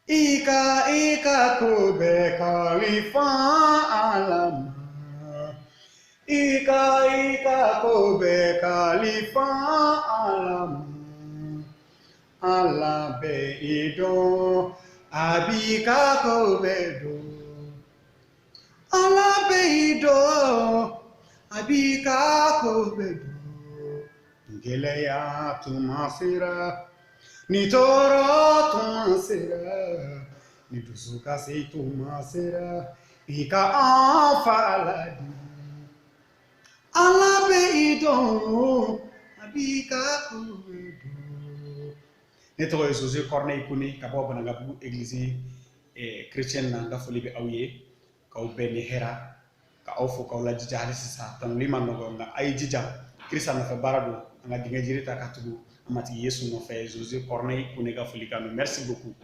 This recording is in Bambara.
I ka i ka ko bɛɛ kalifa Ala ma. I ka i ka ko bɛɛ kalifa Ala ma. Ala bɛ i dɔn, a b'i ka ko bɛɛ dɔn. Ala bɛ i dɔn, a b'i ka ko bɛɛ dɔn. Gɛlɛya tuma sera, ni tɔɔrɔ tuma sera, ni dusukasi tuma sera, i ka an fa Ala di. Ala bɛ i dɔn, a b'i ka ko bɛɛ dɔn. Ne tɔgɔ ye Jose Corneille Kone ka bɔ Banankabugu église chrétienne na. N ka foli bɛ aw ye, k'aw bɛɛ ni hɛra, ka aw fo k'aw lajija. Hali sisan tanuli ma nɔgɔ, nka a ye jija. Kirisa nɔfɛ baara don, an ka dingɛ jiri ta ka tugu an matigi Yesu nɔfɛ. Jose Corneille Kone ka foli kan. Merci beaucoup.